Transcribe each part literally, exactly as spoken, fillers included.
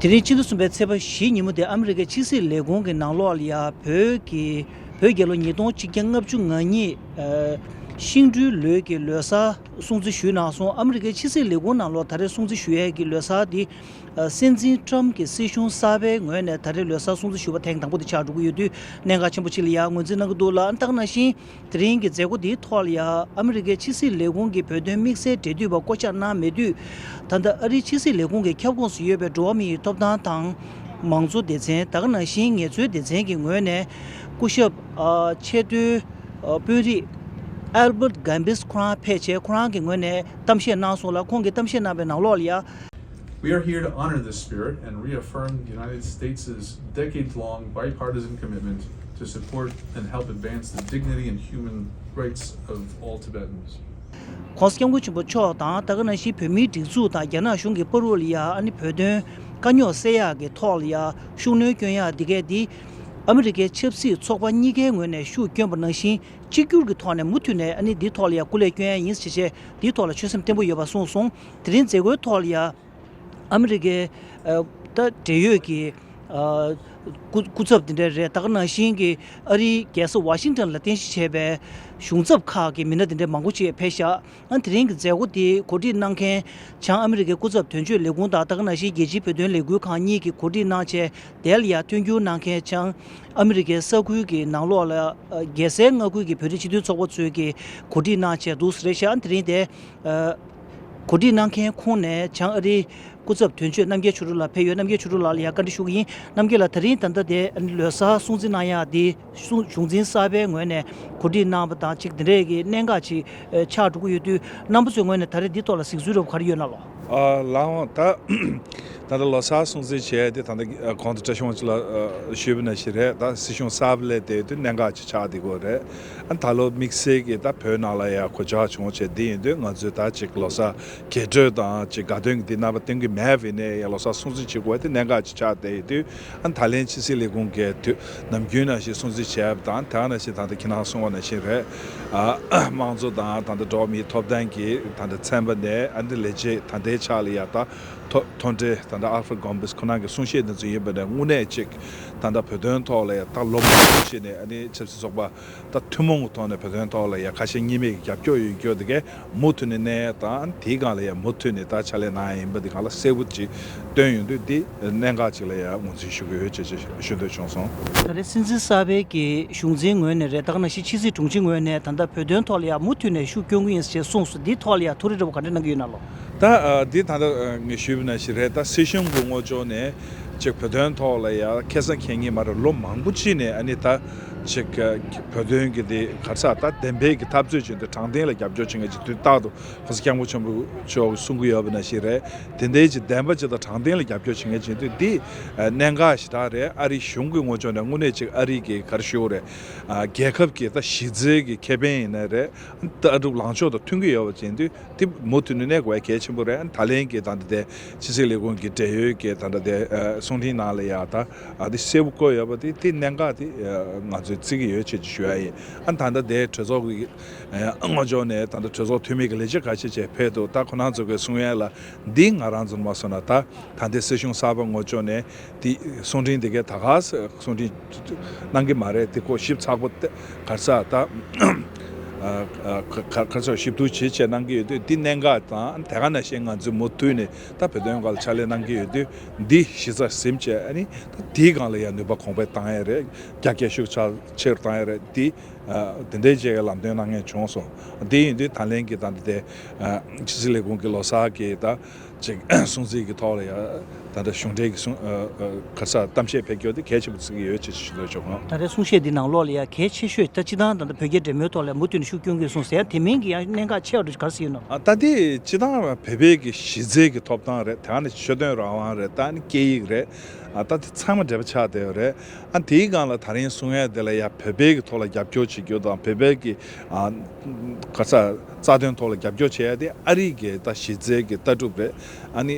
དེ་རིང་ཕྱི་ཟླ་གསུམ་པའི་ཚེས་པ་བཞི་ཉིན་མོ་དེ་ཨ་མི་རི་ཀའི་ཕྱི་སྲིད་ལས་ཁུངས་ཀྱི་ནང་ལོགས་ལ་ཡ་བོད་ཀྱི་བོད་རྒྱལ་ལོ་ཉིས་སྟོང་ཆིག་བརྒྱ་ལྔ་བཅུ་ང་གཉིས་ཤིང་སྦྲུལ་ལོའི་གི་ལོ་གསར་སྲུང་བརྩི་ཞུས་གནང་སོང་། ཨ་མི་རི་ཀའི་ཕྱི་སྲིད་ལས་ཁུངས་ནང་ལོགས་ད་རེས་སྲུང་བརྩི་ཞུ་ཡས་ཀྱི་ལོ་གསར་འདི། སྲིད་འཛིན་ཊམ་གྱི་སྲིད་གཞུང་གསར་པའི་ངོས་ནས་ད་རེས་ལོ་གསར་སྲུང་བརྩི་ཞུ་བ་ཐེངས་དང་པོ་དེ་ཆགས་འགྲོ་གི་ཡོད་དུས་གནད་འགག་ཆེན་པོ་ཅིག་ལ་ཡ་ངོས་འཛིན་གནང་གི་འདུག་ལ། ད་ག་ནང་བཞིན། དེ་རིང་གི་མཛད་སྒོ་འདིའི་ཐོག་ལ་ཡང་ཨ་མི་རི་ཀའི་ཕྱི་སྲིད་ལས་ཁུངས་ཀྱི་བོད་དོན་དམིགས་བསལ་འབྲེལ་མཐུད་པ་བསྐོ་གཞག་གནང་མེད་དུས། ད་ལྟ་ཨ་རིའི་ཕྱི་སྲིད་ལས་ཁུངས་ཀྱི་ཁྱབ་ཁོངས་སུ་ཡོད་པའི་འགྲོ་བ་མིའི་ཐོབ་ཐང་དང་། མང་གཙོ་སྡེ་ཚན། ད་ག་ནང་བཞིན་ངལ་རྩོལ་སྡེ་ཚན་གྱི་ངོས་ནས་སྐུ་ཞབས་ཨ་ཆེས་མཐོའི་ཨ་དཔོན་རིགས་ཨལ་བྷར་གྷམ་བིས་ཁོ་རང་ཕེབས་བྱས། ཁོ་རང་གི་ངོས་ནས་གཏམ་བཤད་གནང་སོང་ལ། ཁོང་གིས་གཏམ་བཤད་གནང་པའི་ནང་ལོགས་ལ་ཡང་། We are here to honor this spirit and reaffirm the United States' decades-long bipartisan commitment to support and help advance the dignity and human rights of all Tibetans. ༸གོང་ས་༸སྐྱབས་མགོན་ཆེན་པོ་མཆོག་དང་། ད་ག་ནང་བཞིན་བོད་མིའི་སྒྲིག་འཛུགས་དང་རྒྱ་ནག་གཞུང་གི་བར་དུ་ལ་ཡ་ཨ་ནི་བོད་དོན་དཀའ་རྙོག་སེལ་ཡག་གི་ཐོག་ལ་ཡ་ཤུགས་སྣོན་སྐྱོན་ཡག་འདི་གས་འདི་ཨ་མི་རི་ཀའི་ཆབ་སྲིད་ཚོགས་པ་གཉིས་ཀའི་ངོས་ནས་ཤུགས་བསྐྱོན་པ་ནང་བཞིན། གཅིག་གྱུར་གྱི་ཐོག་ནས་མུ་མཐུད་ནས་ཨ་ནི་འདིའི་ཐོག་ལ་ཡ་སྐུ་ལས་སྐྱོན་ཡ་ཡིན་ཟེར་བྱས། འདིའི་ཐོག་ལ་ཆོད་སེམས་བརྟན་པོ་ཡོད་པ་གསུངས་སོང་། དེ་རིང་མཛད་སྒོའི་ཐོག་ལ་ཡ་ཨ་མི་རི་ཀའི་ཨ་ད་འབྲེལ་ཡོད་ཀྱི་ཨ་སྐུ་སྐུ་ཚབ་དེ་འདྲ་རེད། ད་ག་ནང་བཞིན་གྱི་ཨ་རིའི་རྒྱལ་ས་ཝ་ཤིང་ཊོན་ལ་རྟེན་གཞི་བྱས་པའི་གཞུང་ཚབ་ཁག་གི་མི་སྣ་དེ་འདྲ་མང་པོ་ཅིག་ཕེབས་ཤག་ཨ་དེ་རིང་གི་མཛད་སྒོ་དེ་གོ་སྒྲིག་གནང་མཁན་བྱང་ཨ་མི་རི་ཀའི་སྐུ་ཚབ་དོན་གཅོད་ལས་ཁུངས་དང་། ད་ག་ནང་བཞིན་རྒྱལ་སྤྱིའི་བོད་དོན་ལས་འགུལ་ཁང་གཉིས་ཀྱིས་གོ་སྒྲིག་གནང་བྱས། དེ་ལ་ཡ་མཐུན་འགྱུར་གནང་མཁན་བྱང་ཨ་མི་རི་ཀའི་ས་ཁུལ་གྱི་ནང་ལོགས་ལ་རྒྱལ་སའི་མངའ་ཁུལ་གྱི་བོད་རིགས་སྤྱི་མཐུན་ཚོགས་པ་ཚོས་ཀྱིས་གོ་སྒྲིག་གནང་བྱས་འདུག་ཟེར་ཤག་ཨ་དེ་རིང་དེ་གོ་སྒྲིག་གནང་མཁན་ཁོངས་ནས་བྱང་ཨ་རིའི་སྐུ་ཚབ་དོན་གཅོད་རྣམ་རྒྱལ་ཆོས་སྒྲོན་ལགས་ཕེབས་ཡོད། རྣམ་རྒྱལ་ཆོས་སྒྲོན་ལགས་ལ་ཡ་བཀའ་འདྲི་ཞུ་གི་ཡིན། རྣམ་རྒྱལ་ལགས། ད་རིང་ད་ལྟ་དེ་ལོ་གསར་སྲུང་བརྩི་གནང་ཡག་དེ་གཞུང་གཞུང་འཛིན་གསར་པའི་ངོས་ནས་གོ་སྒྲིག་གནང་བ་དང་གཅིག་དེ་འདྲས་ཀྱི་གནད་འགག་ཅིག་ཆགས་འགྲོ་གི་ཡོད་དུས། རྣམ་པ་ཚོའི་ངོས་ནས་ད་རེས་འདི་ཐོག་ལ་གཟིགས་ཚུལ་རོབ་ག་རེ་ཡོད་ན་ལོ། ཨ་ལགས་འོང་། ད་ད་ལྟ་ལོ་གསར་སྲུང་བརྩི་བྱས་ཏེ། ད་ལྟ་གོང་དུ་བཀྲ་ཤིས་དབང་ཕྱུག་ལགས་ཞུས་པ་ནང་བཞིན་རེད། ད་སྲིད་གཞུང་གསར་པ་སླེབས་དེ་དུས་གནད་འགག་ཅིག་ཆགས་བསྡད་ཀྱི་ཡོད་རེད། ཨ་ད་ལོ་དམིགས་བསལ་གྱི་ད་བོད་ནང་ལ་ཡ་གོད་ཆག་བྱུང་བྱས། འདི་ཡིན་དུས་ང་ཚོས་ད་ཅིག་ལོ་གསར་རྒྱས་སྤྲོས་དང་ཅིག་དགའ་སྟོན་གྱི་འདི་རྣམ་པ་སྟོན་གྱི་མེད་པ་ཡིན་ནའི་ཡང་ལོ་གསར་སྲུང་བརྩི་བྱེད་དགོས་དེ་གནད་འགག་ཅིག་ཆགས་བསྡད་ཡོད་དུས། ཨ་ད་ལན་ཕྱི་སྲིད་ལས་ཁུངས་ཀྱིས་དུས་ནམ་རྒྱུན་ནང་བཞིན་སྲུང་བརྩི་བྱས་པ་དང་། དེ་ག་ནང་བཞིན་ད་ལྟ་ཁྱེད་རང་གསུངས་པ་ནང་བཞིན་རེད། ཨ་དམངས་གཙོ་དང་ད་ལྟ་འགྲོ་བ་མིའི་ཐོབ་ཐང་གི་ད་ལྟ་ཚན་པ་ནས་ཨ་འདི་ལས་བྱེད་ད་ལྟའི་ཆ་ལ་ཡ་ད་མཐོ་མཐོ་གྲས་ད་ལྟ་ཨལ་ཧྥར་གྷོམ་བིས་ཁོ་རང་གི་གསུང་བཤད་དེ་ཚོ་ཡིན་པ་ནས། དངོས་གནས་ཅིག་ད་ལྟ་བོད་དོན་ཐོག་ལ་ཡ་ད་ལོ་མང་པོ་ཞིག་ནས་ཨ་ནི་ཆབ་སྲིད་ཚོགས་པ་ད་ཐུན་མོང་གི་ཐོག་ནས་བོད་དོན་ཐོག་ལ་ཡ་ཁ་ཞེ་གཉིས་མེད་ཀྱི་རྒྱབ་སྐྱོར་ཡོད་རྒྱུ་དེ་གས་མུ་མཐུད་ནས་གནས་དང་། དེའི་སྒང་ལ་ཡ་མུ་མཐུད་ནས་ད་ཕྱག་ལས་གནང་ཡ་ཡིན་པ་དེ་སྒང་ལ་གསལ་པོ་ཅིག་སྟོན་ཡོང་དུས། དེ་གནད་འགག་ཅིག་ལ་ཡ་ངོས་འཛིན་ཞུ་གི་ཡོད་ཅེས་ཅེས་ཞུ་འདོད་བྱུང་སོང་། ད་རེས་སྲིད་འཛིན་གསར་པའི་གི་གཞུང་འཛིན་ངོས་ནས་རེད། ད་ག་ནང་བཞིན་ཕྱི་སྲིད་དྲུང་ཆེ་ངོས་ནས་ད་ལྟ་བོད་དོན་ཐོག་ལ་ཡ་མུ་མཐུད་ནས་ཤུགས་སྐྱོན་གི་ཡིན་ཞེས་གསུངས་སོང་། འདིའི་ཐོག་ལ་ཡ་ཐུགས་རེ་འདྲ་བོ་ག་འདྲ་གནང་གི་ཡོད་ན་ལོ། ད་ཨ་འདི་ད་ལྟ་ཨ་ངས་ཞུས་པ་ནང་བཞིན་རེད། ད་སྲིད་གཞུང་གི་ངོས་ཕྱོགས་ནས་ཅིག་བོད་དོན་ཐོག་ལ་ཡ་ཁེ་ས་ཁེ་ངེས་མ་རེད། ལོ་མང་པོ་ཅིག་ནས་ཨ་ནི་ད་ཅིག་ཨ་བོད་དོན་གྱི་དེ་ག་རེ་ཟེར། ད་བདེན་པའི་གི་འཐབ་རྩོད་བྱེད་དུས་དྲང་བདེན་ལ་རྒྱབ་སྐྱོར་བྱེད་མཁན་ཅིག་དུས་རྟག་ཏུ་༸གོང་ས་༸སྐྱབས་མགོན་ཆེན་པོ་མཆོག་གིས་གསུང་གི་ཡོད་པ་ནང་བཞིན་རེད། དེ་འདྲའི་ཅིག་བདེན་པ་ཅིག་དང་དྲང་བདེན་ལ་རྒྱབ་སྐྱོར་བྱེད་མཁན་ཅིག་དུས་འདི་ཨ་གནད་འགག་ཞེ་དྲག་རེད། ཨ་རིའི་གཞུང་གི་ངོས་ཕྱོགས་ནས་དངོས་གནས་ཅིག་ཨ་རི་གི་ག་རེ་ཞུ་དགོས་རེད། ཨ་རྒྱལ་ཁབ་ཀྱི་ད་གཞི་རྩའི་གི་ཁེ་ཕན་ཡིན་ན་རེད། ལྟ་གྲུབ་ལངས་ཕྱོགས་དང་མཐུན་གྱི་ཡོད་པ་ཅིག་ཡིན་དུས། དེ་མུ་མཐུད་ནས་གནས་དགོས་གལ་ཆེན་པོ་རེད། ད་ལན་གྱི་ད་ལྟ་དེ་ཕྱི་སྲིད་ལས་ཁུངས་ཀྱི་འབྲེལ་ཡོད་ཀྱི་ད་ལྟ་དེ་ཨ་གསུང་འཕྲིན་ནང་ལ་ཡ་ད་ཨ་དེ་གསལ་པོ་བཀོད་ཡོད་པ་དེ། དེ་གནད་འགག་དེ་ཨ་ང་ཚོས་བརྩི་གི་ཡོད་ཅེས་ཅིག་ཞུ་ཡ་ཡིན། ཨ་ད་ལྟ་དེ་གྲོས་ཚོགས་ཀྱི་ཨ་ངོས་ཕྱོགས་ནས་ད་ལྟ་གྲོས་ཚོགས་འཐུས་མི་གི་ལས་བྱེད་ཁ་ཤས་ཅིག་ཕེབས་འདུག་ད་ཁོ་རང་ཚོ་གི་གསུང་ཡ་ལ་འདི་ང་རང་ཚོ་མ་སོང་ན་ད་ད་ལྟའི་སྲིད་གཞུང་གསར་པ་ངོས་ཕྱོགས་ནས་དེ་གསུང་འཕྲིན་དེ་གའི་ད་ག་ས་གསུང་འཕྲིན་གནང་གི་མ་རེད། དེ་ཁོ་ཞིབ་ཚགས་པོ་ག་རེ་ཟེར་ད་ཨ་ཨ་ག་ག་ག་རེ་ཟེར་ཞིབ་འཇུག་བྱེད་བྱས་གནང་གི་ཡོད་དུས། འདི་གནད་འགག་དང་དེ་ག་ནང་བཞིན་ང་ཚོས་མུ་མཐུད་ནས་ད་བོད་དོན་སྒང་ལ་ཕྱག་ལས་གནང་གི་ཡོད་དུས། འདི་གཞི་རྩར་ཟིན་བྱས་ཨ་ནི་ད་དེའི་སྒང་ལ་ཡང་ནུས་པ་གོང་འཕེལ་བཏང་ཡ་རེད། རྒྱ་སྐྱེད་ཤུགས་ཆེ་རུ་བཏང་ཡ་རེད། འདི་ཨ་དེ་འདྲའི་བྱས་ལམ་སྟོན་གནང་མཁན་བྱུང་སོང་། དེ་ཡིན་དུས་ད་ལན་གྱི་ད་འདི་དེ་ཨ་ཕྱི་སྲིད་ལས་ཁུངས་ཀྱི་ལོ་གསར་གྱི་ད་ཅིག་སྲུང་བརྩི་གི་ཐོག་ལ་ཡ་ད་ལྟ་གཞུང་འབྲེལ་གྱི་གསུང་ཨ་ཨ་ག་རེ་ཟེར་གཏམ་བཤད་ཕེབས་རྒྱུ་དེ་གལ་ཆེན་པོ་བརྩི་གི་ཡོད་ཅེས་ཞུ་འདོད་བྱུང་། ད་རེས་གསུང་བཤད་འདི་ནང་ལོགས་ལ་ཡ་གལ་ཆེ་ཤོས་ད་སྤྱི་བཏང་ད་ལྟ་བོད་རྒྱའི་འབྲེལ་མོལ་ཐོག་ལ་མུ་མཐུད་ནས་ཤུགས་སྐྱོན་གྱི་གསུངས་ཟེར། དེ་མིན་གྱི་ཡང་གནད་འགག་ཆེ་བ་འདྲ་ག་རེ་ཟེར་ཡོད་ན། ཨ་ད་དེ་སྤྱི་བཏང་བོད་པའི་གི་གཞི་རྩའི་གི་ཐོབ་ཐང་རེད། ད་ནི་ཆོས་དོན་རང་དབང་རེད། ད་ནི་སྐད་ཡིག་རེད། ཨ་ད་དེ་ཚང་མ་འབྲེལ་བ་ཆགས་བསྡད་ཡོད་རེད། ཨ་དེའི་སྒང་ལ་ད་རིང་གསུང་ཡ་དེ་ལ་ཡ་བོད་པའི་གི་ཐོག་ལ་རྒྱབ་སྐྱོར་བྱེད་རྒྱུ་དང་། བོད་པའི་གི་ཨ་ག་རེ་ཟེར་རྩ་དོན་ཐོག་ལ་རྒྱབ་སྐྱོར་བྱེད་ཡ་དེ་ཨ་རི་གི་ད་གཞི་རྩའི་གི་ལྟ་གྲུབ་རེད། ཨ་ནི་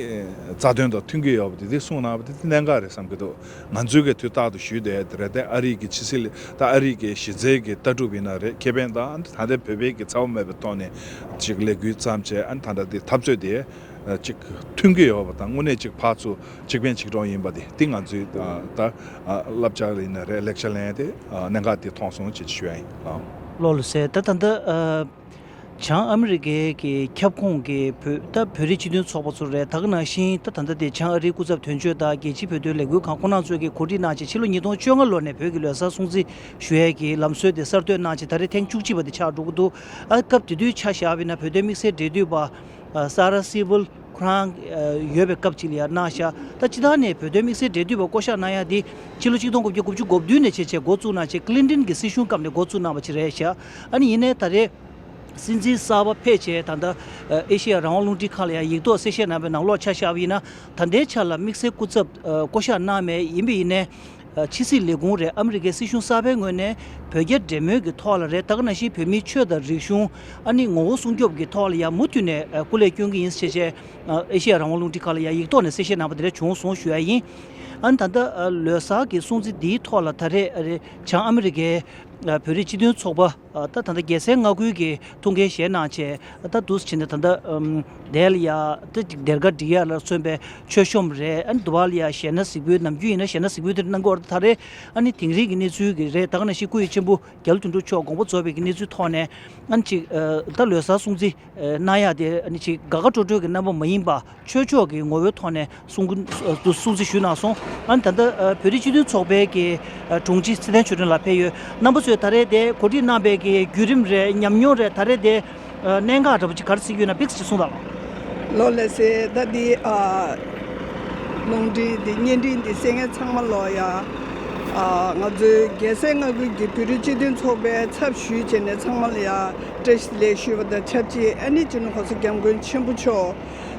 རྩ་དོན་དང་མཐུན་གྱི་ཡོད་པ་དེ་དེ་གསུངས་གནང་བ་དེ་དེ་གནད་འགག་རེད་བསམ་གྱི་འདུག་ང་ཚོའི་གི་དུས་རྟག་ཏུ་ཞུས་བསྡད་ཡ་དེ་རེད། དེ་ཨ་རི་གི་ཕྱི་སྲིད་ལས་ད་ཨ་རི་གི་གཞི་རྩའི་གི་ལྟ་གྲུབ་ཡིན་ན་རེད། ཁེ་ཕན་དང་། ད་ལྟའི་བོད་པའི་གི་ཚ་བ་མེད་པའི་ཐོག་ནས་ཅིག་ལས་འགུལ་བརྩམས་བྱས། ཨ་ནི་ད་ལྟ་དེ་འཐབ་རྩོད་དེ་ ཅིག་མཐུན་གྱི་ཡོད་པ་དང་། དངོས་གནས་ཅིག་ཕར་ཚུར་གཅིག་ཕན་གཅིག་གྲོགས་ཡིན་པ་དེ་དེ་ང་ཚོའི་ད་བསླབ་བྱ་ཡིན་ན་རེད། ལེགས་ཆ་ལེན་ཡ་དེ་གནད་འགག་དེ་མཐོང་སོང་ཅེས་ཞུ་ཡ་ཡིན། ལགས། ལགས་སོ། ད་ད་ལྟ་བྱང་ཨ་མི་རི་ཀའི་གི་ཁྱབ་ཁོངས་ཀྱི་བོད་ད་བོད་རིགས་སྤྱི་མཐུན་ཚོགས་པ་ཚོ་རེད། ད་ག་ནང་བཞིན་ད་ད་ལྟ་དེ་བྱང་ཨ་རིའི་སྐུ་ཚབ་དོན་གཅོད་དང་རྒྱལ་སྤྱིའི་བོད་དོན་ལས་འགུལ་ཁང་ཁོང་རྣམ་ཚོས་ཀྱི་གོ་སྒྲིག་གནང་བྱས་ཕྱི་ལོ་ཉིས་སྟོང་བཅོ་ལྔ་ལོ་ནས་བོད་ཀྱི་ལོ་གསར་སྲུང་བརྩི་ཞུ་ཡས་ཀྱི་ལམ་སྲོལ་དེ་གསར་གཏོད་གནང་བྱས་ད་རེས་ཐེངས་བཅུ་གཅིག་པ་དེ་ཆགས་འགྲོ་གི་འདུག་ཨ་སྐབས་དེ་དུས་ཆ་བཞག་པ་ཡིན་ན་བོད་དོན་དམིགས་བསལ་འབྲེལ་མཐུད་པ་ཨ་ས་ར་སིལ་ཝར་ཁོ་རང་ཨ་ཡོད་པའི་སྐབས་ཅིག་ལ་ཡང་གནང་ཤག་ད་སྤྱིར་བཏང་ནས་བོད་དོན་དམིགས་བསལ་འབྲེལ་མཐུད་པ་བསྐོ་གཞག་གནང་ཡ་དེ་ཕྱི་ལོ་ཆིག་སྟོང་དགུ་བརྒྱ་དགུ་བཅུ་གོ་བདུན་ནས་བྱས་བྱས་འགོ་བཙུགས་གནང་བྱས་ཀི་ལིན་ཏིན་གྱི་སྲིད་གཞུང་སྐབས་ནས་འགོ་བཙུགས་གནང་བ་ཅིག་རེད་ཤག་ཨ་ནི་ཡིན་ནའི་ད་རེས་སྲིད་འཛིན་གསར་པ་ཕེབས་བྱས་ད་ལྟ་ཨེ་ཤེ་ཡ་རང་དབང་རླུང་འཕྲིན་ཁང་ལ་ཡང་ཡིག་ཐོག་གསལ་བཤད་གནང་བའི་ནང་ལོགས་ཆ་བཞག་པ་ཡིན་ན། ད་ལྟའི་ཆ་ལ་དམིགས་བསལ་སྐུ་ཚབ་ཨ་བསྐོ་གཞག་གནང་མེད། ཡིན་པ་ཡིན་ནའི་ཨ་ཕྱི་སྲིད་ལས་ཁུངས་རེད། ཨ་མི་རི་ཀའི་སྲིད་གཞུང་གསར་པའི་ངོས་ནས་བོད་རྒྱ་འབྲེལ་མོལ་གྱི་ཐོག་ལ་རེད། ད་ག་ནང་བཞིན་བོད་མིའི་ཆོས་དང་རིག་གཞུང་ཨ་ནི་ངོ་བོ་སྲུང་སྐྱོབ་ཀྱི་ཐོག་ལ་ཡང་མུ་མཐུད་ནས་ཨ་སྐུ་ལས་སྐྱོན་གྱི་ཡིན་ཞེས་བྱས་ཨ་ཨེ་ཤེ་ཡ་རང་དབང་རླུང་འཕྲིན་ཁང་ལ་ཡང་ཡིག་ཐོག་ནས་གསལ་བཤད་གནང་བ་དེ་འདྲ་བྱུང་སོང་ཞུ་ཡ་ཡིན། ཨ་ནི་ད་ལྟ་ཨ་ལོ་གསར་གྱི་སྲུང་བརྩི་འདིའི་ཐོག་ལ་ད་རེས་ཨ་རེ་བྱང་ཨ་མི་རི་ཀའི་ཨ་བོད་རིགས་སྤྱི་མཐུན་ཚོགས་པ་ཨ་ད་ད་ལྟ་རྒྱལ་སའི་མངའ་ཁུལ་གྱི་ཐུགས་འགན་བཞེས་གནང་བྱས། ཨ་ད་འདུག་སེ་བྱས་ནས་ད་ལྟ་ཨམ་དེ་ལ་ཡ་ད་ཅིག་སྡེར་ཁ་སྒྲིག་ཡ་ལ་མཚོན་པའི་མཆོད་གཤོམ་རེད། ཨ་ནི་དུ་བ་ལ་ཡ་གཞས་སྣ་གཟིགས་འབུལ། ནམ་རྒྱུན་ཡིན་ན་གཞས་སྣ་གཟིགས་འབུལ་དེ་གནང་གི་ཡོད་རེད། ད་རེས་ཨ་ནི་དེང་རིང་གི་གནས་ཚུལ་གྱི་རེད། ད་ག་ནང་བཞིན་སྐུ་ཡི་གཅེན་པོ་རྒྱ་ལོ་དོན་གྲུབ་མཆོག་དགོངས་པ་རྫོགས་པའི་གི་གནས་ཚུལ་ཐོག་ནས་ཨ་ནི་ཅིག་ཨ་ད་ལོ་གསར་སྲུང་བརྩི་ཨ་གནང་ཡ་དེ་ཨ་ནི་ཅིག་དགའ་དགའ་སྤྲོ་སྤྲོ་གི་རྣམ་པ་མ་ཡིན་པ། ཆོས་ཕྱོགས་ཀྱི་ངོ་བོའི་ཐོག་ནས་གསུང་གི་སྲུང་བརྩི་ཞུས་གནང་སོང་། ཨ་ནི་ད་ལྟ་ཨ་བོད་རིགས་སྤྱི་མཐུན་ཚོགས་པའི་གི་ཨ་དྲུང་ཆེ་ཚེ་བརྟན་ཆོས་སྒྲོན་ལགས་ཕེབས་ཡོད། རྣམ་པ་ཚོས་ད་རེས་དེ་གོ་སྒྲིག་གནང་པའི་གི་བརྒྱུད་རིམ་རེད། ཉམས་མྱོང་རེད། ད་རེས་དེ་ཨ་གནད་འགག་འདྲ་པོ་ཅིག་ག་རེ་གཟིགས་ཡོད་ན་ཏོག་ཙམ་ཅིག་གསུངས་དང་། ལགས་སོ། ལགས་སོ། ད་འདི་ཨ་རླུང་འཕྲིན་འདི་བརྙན་འཕྲིན་འདི་གསན་མཁན་ཚང་མ་ལོ་ཡ། ཨ་ང་ཚོའི་རྒྱལ་སའི་མངའ་ཁུལ་གྱི་བོད་རིགས་སྤྱི་མཐུན་ཚོགས་པའི་ཚབ་ཞུས་བྱས་ནས་ཚང་མ་ལ་ཡ་བཀྲ་ཤིས་བདེ་ལེགས་ཞུས་པ་དང་ཆབས་ཅིག་ཨ་ནི་སྤྱི་ནོར་གོང་ས་སྐྱབས་མགོན་ཆེན་པོ་མཆོག་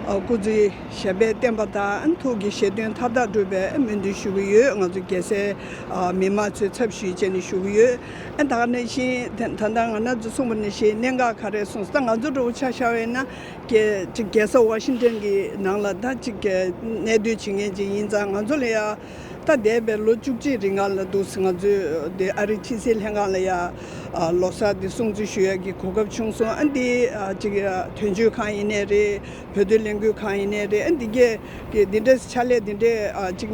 ཨ་སྐུ་ཚེ་ཞབས་པད་བརྟན་པ་དང་ཐུགས་ཀྱི་བཞེད་དོན་མཐའ་དག་འགྲུབ་པའི་སྨོན་འདུན་ཞུ་གི་ཡོད། ང་ཚོ་རྒྱལ་སའི་ཨ་མི་མང་ཚོའི་ཚབ་ཞུས་བྱས་ནས་ཞུ་གི་ཡོད། ཨ་ད་ག་ནང་བཞིན་ད་ད་ལྟ་ང་རང་ཚོས་གསུངས་པ་ནང་བཞིན་གནད་འགག་ག་རེ་གསུངས་སོང་། ད་ང་ཚོ་འདྲ་པོ་ཆ་བཞག་པ་ཡིན་ན་རྒྱལ་ཅིག་རྒྱལ་ས་ཝ་ཤིང་ཊོན་གྱི་ནང་ལ་ད་ཅིག་གནས་སྡོད་བྱེད་མཁན་ཅིག་ཡིན་ཙང་། ང་ཚོ་ལ་ཡ་ད་འདས་པའི་ལོ་བཅུ་གཅིག་རིང་ལ་འདུག་སེ་ང་ཚོས་དེ་ཨ་རིའི་ཕྱི་སྲིད་ལྷན་ཁང་ལ་ཡ་ཨ་ལོ་གསར་འདི་སྲུང་བརྩི་ཞུ་ཡ་གི་གོ་སྐབས་བྱུང་སོང་། ཨ་འདི་ཨ་ཅིག་ཨ་དོན་གཅོད་ཁང་ཡིན་ནའི་རེད། བོད་དོན་ལས་འགུལ་ཁང་ཡིན་ནའི་རེད། ཨ་འདི་གས་ཀྱི་འདི་འདྲའི་ཕྱག་ལས་འདི་འདྲའི་ཨ་ཅིག་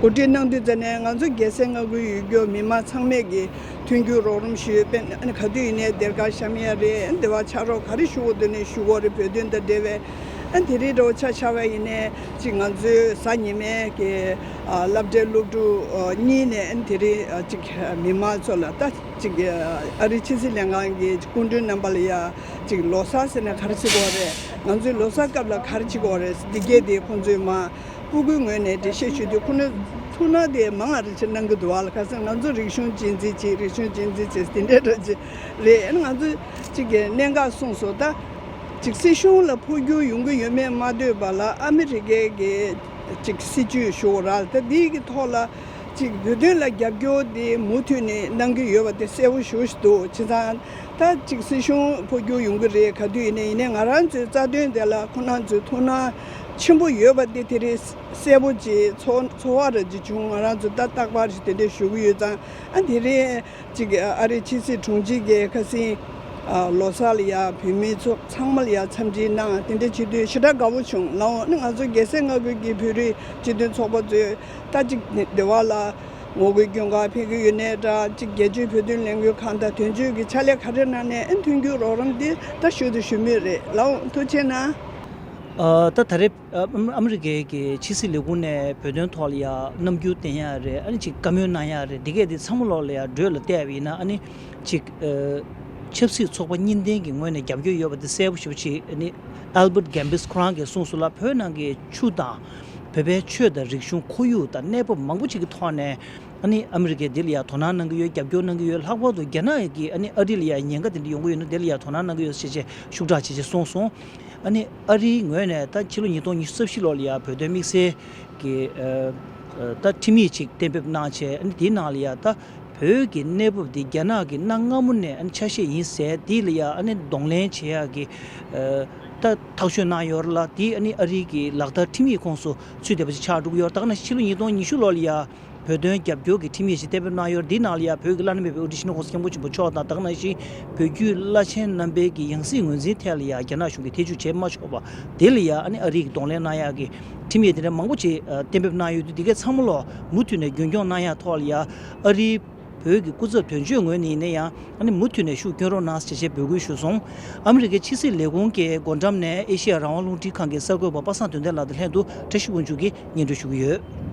གོ་སྒྲིག་གནང་དུས་ཙ་ནས་ང་ཚོ་རྒྱལ་སའི་མངའ་ཁུལ་ཡུལ་སྐྱོར་མི་མང་ཚང་མས་ཀྱི་མཐུན་འགྱུར་རོགས་རམ་ཞུས། དཔེར་ན་ཨ་ནི་ག་དུས་ཡིན་ནའི་སྡེར་ཁ་བཤམས་ཡ་རེད། ཨ་འདི་བ་ཕྱག་རོགས་ག་རེ་ཞུ་དགོས་འདུག་ནས་ཞུ་དགོས་རེད། བོད་དོན་དང་འབྲེལ་བའི། ཨ་དེ་རིང་འདྲ་པོ་ཆ་བཞག་པ་ཡིན་ནའི་ཅིག་ང་ཚོའི་གཟའ་ཉི་མའི་གི་ཨ་སློབ་གྲྭའི་སློབ་ཕྲུག་ཨ་གཉིས་ནས་ཨ་དེ་རིང་ཨ་ཅིག་མི་མང་ཚོ་ལ་ད་ཅིག་ཨ་རིའི་ཕྱི་སྲིད་ལྷན་ཁང་གི་སྐུ་མགྲོན་རྣམ་པ་ལ་ཡ་ཅིག་ལོ་གསར་ཟེར་ན་ག་རེ་བྱེད་དགོས་རེད། ང་ཚོའི་ལོ་གསར་སྐབས་ལ་ག་རེ་བྱེད་དགོས་རེད། འདི་གས་དེ་ཁོང་ཚོས་མ་སྤུ་གུའི་ངོས་ནས་འགྲེལ་བཤད་ཞུ་དུས་ཁོ་ན་ཐུགས་སྣང་དེ་མང་ང་རེ་ཅིག་གནང་གི་འདུག་བ་ལ། ཁ་སང་ང་ཚོ་རིག་གཞུང་གཅེས་འཛིན་བྱེད། རིག་གཞུང་གཅེས་འཛིན་བྱེད་དེ་འདྲ་འདྲ་ཅིག་རེད། ཨ་ནི་ང་ཚོ་ཅིག་གི་གནད་འགག་གསུངས་སོང་། ད་ཅིག་སྲིད་གཞུང་ལ་འཕོ་འགྱུར་ཡོང་གི་ཡོད་མེད་མ་ལྟོས་པ་ལ་ཨ་མི་རི་ཀའི་གི་ཅིག་སྲིད་ཇུས་ཞུ་བ་ར། ད་འདི་གི་ཐོག་ལ་ཅིག་བོད་དོན་ལ་རྒྱབ་སྐྱོར་དེ་མུ་མཐུད་ནས་གནང་གི་ཡོད་པ་དེ་གསལ་པོ་ཞེ་པོ་ཞིག་འདུག་བྱས་ཙང་ད་ཅིག་སྲིད་གཞུང་འཕོ་འགྱུར་ཡོང་གི་རེད། ག་དུས་ཡིན་ནའི་ཡིན་ནའི་ང་རང་ཚོའི་རྩ་དོན་དེ་ལ་ཁོང་རྣམ་ཚོའི་ཐུགས་སྣང་ཆེན་པོ་ཡོད་པ་དེ་དེ་རིང་གསལ་པོ་ཅིག་ཚོར་ཚོར་བ་ར་ཅིག་བྱུང་། ང་རང་ཚོ་ད་རྟག་པར་ཞིག་དེ་འདྲས་ཞུ་གི་ཡོད་ཙང་། ཨ་དེ་རིང་ཅིག་ཨ་རིའི་ཕྱི་སྲིད་དྲུང་ཆེ་གིས་ཁ་སང་ཨ་ལོ་གསར་ལ་ཡ་བོད་མི་ཚོ་ཚང་མ་ལ་ཡ་འཚམས་འདྲི་གནང་། དེ་འདྲ་བྱེད་དུས་ཞེ་དྲག་དགའ་པོ་བྱུང་། ལའོ་ནི་ང་ཚོ་རྒྱལ་སའི་མངའ་ཁུལ་གྱི་བོད་རིགས་སྤྱི་མཐུན་ཚོགས་པ་ཚོས་ད་ཅིག་འདི་བ་ལ་ངོ་རྒོལ་སྐྱོན་ག་ཕེབས་ཀྱི་ཡོད་ནའི་འདྲ། ཅིག་རྒྱལ་སྤྱིའི་བོད་དོན་ལས་འགུལ་ཁང་དང་དོན་གཅོད་ཀྱི་ཕྱག་ལས་ག་རེ་གནང་ནའི་ཨ་མཐུན་འགྱུར་རོགས་རམ་འདི་ད་ཞུ་དང་ཞུ་མུས་རེད། ལའོ་ཐུགས་རྗེ་གནང་། ཨ་ད་ད་རེས་ཨ་ཨ་མི་རི་ཀའི་གི་ཕྱི་སྲིད་ལས་ཁུངས་ནས་བོད་དོན་ཐོག་ལ་ཡ་རྣམ་འགྱུར་བསྟན་ཡ་རེད། ཨ་ནི་ཅིག་བཀའ་མོལ་གནང་ཡ་རེད། འདི་གས་དེ་ཚང་མ་ལོག་ལ་ཡ་འགྲོས་ལ་བལྟས་པ་ཡིན་ན། ཨ་ནི་ཅིག་ཨ་ཆབ་སྲིད་ཚོགས་པ་གཉིས་ལྡན་གྱི་ངོས་ནས་རྒྱབ་སྐྱོར་ཡོད་པ་དེ་གསལ་པོ་ཞེ་པོ་ཅིག་ཨ་ནི་ཨལ་བྷར་གྷེམ་བྷིས་ཁོ་རང་གིས་གསུངས་སོང་ལ། བོད་ནང་གི་ཆོས་དང་བོད་པའི་ཆོས་དང་རིག་གཞུང་ཁོར་ཡུག་དང་གནས་བབ་མང་པོ་ཅིག་གི་ཐོག་ནས་ཨ་ནི་ཨ་མི་རི་ཀས་འདི་ལ་ཡ་དོ་སྣང་གནང་གི་ཡོད། རྒྱབ་སྐྱོར་གནང་གི་ཡོད། ལྷག་པར་དུ་རྒྱ་ནག་གིས་ཨ་ནི་ཨ་རི་ལ་ཡ་ཉེན་ཁ་དེ་འདྲ་ཡོང་གི་ཡོད་ན་འདི་ལ་ཡ་དོ་སྣང་གནང་གི་ཡོད་ཅེས་བྱས་ཤུགས་དྲག་བྱས་བྱས་གསུངས་སོང་། ཨ་ནི་ཨ་རིའི་ངོས་ནས་ད་ཕྱི་ལོ་ཉིས་སྟོང་ཉི་ཤུ་རྩ་བཞི་ལོ་ལ་ཡ་བོད་དོན་དམིགས་བསལ་གྱི་ཨ་ཨ་ད་ཁྲིམས་ཡིག་ཅིག་གཏན་འབེབས་གནང་བྱས། ཨ་ནི་དེའི་ནང་ལ་ཡ་ད་བོད་ཀྱི་གནས་བབ་འདི་རྒྱ་ནག་གིས་གནའ་སྔ་མོ་ནས་ཨ་ནི་ཆ་ཤས་ཡིན་ཟེར། དེ་ལ་ཡ་ཨ་ནི་གདོང་ལེན་བྱེད་ཡག་གི་ཨ་ ད་ཐག་གཅོད་གནང་ཡོད་རེད་ལ། དེ་ཨ་ནི་ཨ་རིའི་གི་ལག་བསྟར་ཁྲིམས་ཡིག་ཁོངས་སུ་ཚུད་བསྡད་པ་ཅིག་ཆགས་འགྲོ་གི་ཡོད་རེད། ད་ག་ནང་བཞིན་ཕྱི་ལོ་ཉིས་སྟོང་ཉི་ཤུ་ལོ་ལ་ཡ་བོད་དོན་རྒྱབ་སྐྱོར་གྱི་ཁྲིམས་ཡིག་ཅིག་གཏན་འབེབས་གནང་ཡོད་རེད། དེའི་ནང་ལ་ཡ་བོད་ཀྱི་བླ་ན་མེད་པའི་དབུ་ཁྲིད་སྤྱི་ནོར་༸གོང་ས་༸སྐྱབས་མགོན་ཆེན་པོ་མཆོག་དང་། ད་ག་ནང་བཞིན་བོད་བརྒྱུད་བླ་ཆེན་རྣམ་པའི་གི་ཡང་སྲིད་ངོས་འཛིན་ཐད་ལ་ཡ་རྒྱ་ནག་གཞུང་གིས་ཐེ་ཇུས་བྱེད་མ་ཆོག་པ། དེ་ལ་ཡ་ཨ་ནི་ཨ་རི་གི་གདོང་ལེན་གནང་ཡག་གི་ཁྲིམས་ཡིག་དེ་འདྲ་མང་པོ་ཅིག་གཏན་འབེབས་གནང་ཡོད་དུས། དེ་གའི་ཚང་མ་ལོ་མུ་མཐུད་ནས་རྒྱུན་འཁྱོངས་གནང་ཡག་ཐོག་ལ་ཡ་ཨ་རིའི་བོད་ཀྱི་སྐུ་ཚབ་དོན་གཅོད་ངོས་ནས་ཡིན་ན་ཡང་ཨ་ནི་མུ་མཐུད་ནས་ཤུགས་སྐྱོན་རོགས་གནང་ཞེས་བྱས་འབོད་སྐུལ་ཞུས་སོང་། ཨ་མི་རི་ཀའི་ཕྱི་སྲིད་ལས་ཁུངས་ཀྱི་སྒོ་འགྲམ་ནས་ཨེ་ཤེ་ཡ་རང་དབང་རླུང་འཕྲིན་ཁང་གི་གསར་འགོད་པ་པ་སངས་དོན་ལྡན་ལགས་དང་ལྷན་དུ་བཀྲ་ཤིས་དབང་ཕྱུག་གིས་སྙན་སྒྲོན་ཞུ་གི་ཡོད།